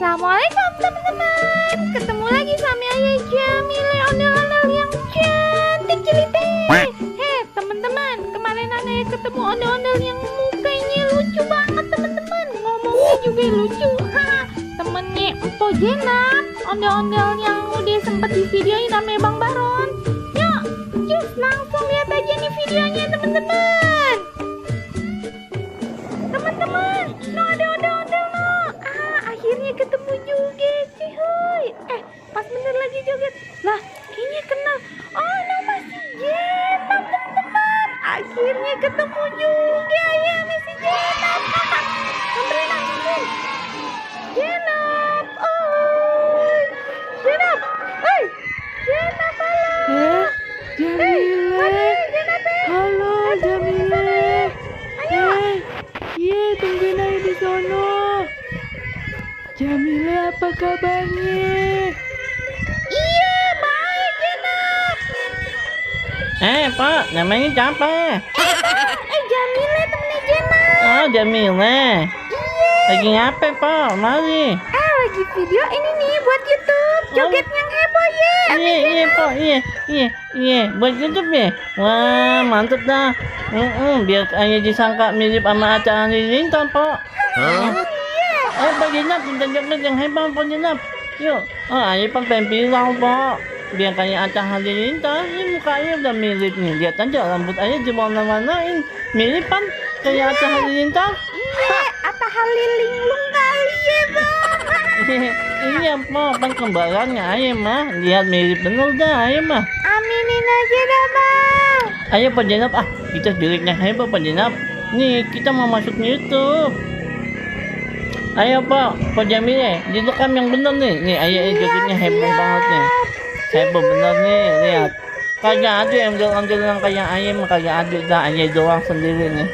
Assalamualaikum teman-teman. Ketemu lagi sama Ayah Jamile, ondel-ondel yang cantik jeliteh. Teman-teman, kemarin Ayah ketemu ondel-ondel yang mukanya lucu banget teman-teman. Ngomongnya juga lucu. Temennya Empo Jenap, ondel-ondel yang udah sempet di videoin namanya Bang Baron. Yuk, cus langsung lihat aja nih videonya teman-teman. Teman-teman, no ada ondel-ondel no. Akhirnya ketemu juga sih, huy. Pas bener lagi joget. Lah, kayaknya kenal. Oh, nama si Jenap, teman-teman. Akhirnya ketemu juga ya nih si Jenap. Samperin langsung. Jenap, oi. Jenap, oi. Jenap, halo. Jamile. Jenap, Halo Jamile. ayo. Iya, tungguin aja di sono. Jamile, apa kabarnya? Iya, baik Jenap. Pak, namanya siapa? Jamile temennya Jenap. Oh, Jamile. Iya. Lagi ngapain, Pak? Mari. Lagi video ini nih buat YouTube. Joget yang heboh ya. Iya, Pak. Iya. Buat YouTube ya? Wah, mantep dah. Biar hanya disangka mirip sama acara Halilintar, Pak. Pak Jenap, kita joget yang hebat, Pak Jenap. Yuk. Ayo Pak pengen bilang, Pak. Biar kayak acara Halilintar. Ini mukanya udah mirip nih. Lihat aja rambut aja diwarna-warnain. Mirip kan kayak acara Halilintar. Iya, Atta Halilinglung kali ya bang. Iya Pak, pan kembarannya ayo mah. Lihat mirip bener dah, ayo mah. Aminin aja dah bang. Ayo Pak Jenap, kita direknya hebat Pak Jenap. Nih, kita mau masuk YouTube. Ayo Pak Jamile, direkam yang bener nih. Nih, ayo jogetnya hebat banget nih. Hebat bener nih, lihat. Kagak ada yang ambil yang kayak ayam, kagak ada dah, ayam doang sendiri nih.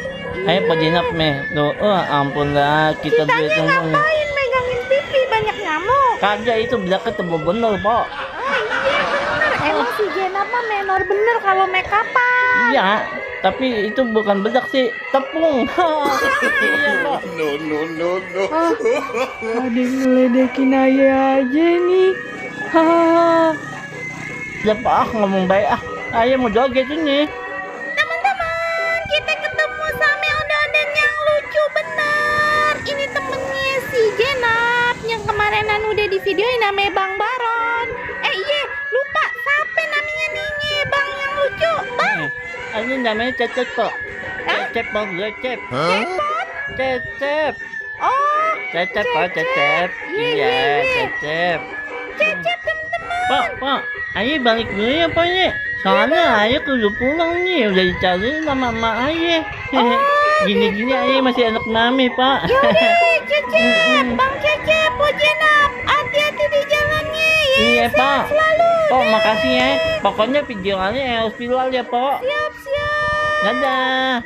Ayo Pak Jenap nih. Tuh, ampun lah, kita duit Kitanya semua. ngapain megangin pipi banyak nyamuk? Kagak itu belakang tebel bener Pak. Iya bener. Emang si Jenap mah menor bener kalau make upan. Iya, tapi itu bukan bedak sih, tepung. Iya Pak. Ada yang ngeledekin ayah aja nih. Hahaha. Udah Pak, ngomong baik Ayo mau joget ini. Teman-teman, kita ketemu sama ondel-ondel yang lucu bener. Ini temennya si Jenap yang kemarinan udah di videoin namanya Bang Baron. Iya, lupa siapa namanya nih Bang yang lucu. Bang, Ini namanya Cecep Pak. Cecep Bang, Cecep. Cecep. oh Cecep Pak, Cecep. Iya. Cecep. Cecep teman-teman. Pak, ayo balik dulu ya Pak ya. Soalnya ayo kudu pulang nih, udah dicari sama emak ayah. Gini-gini ayah masih anak mami Pak. Yaudah, Cecep, Bang Cecep, Bu Jenap, hati-hati di jalannya ya. Iya Sehat Pak. selalu. Pak makasih ya. Pokoknya videonya harus viral ya Pak. Siap. Dadah.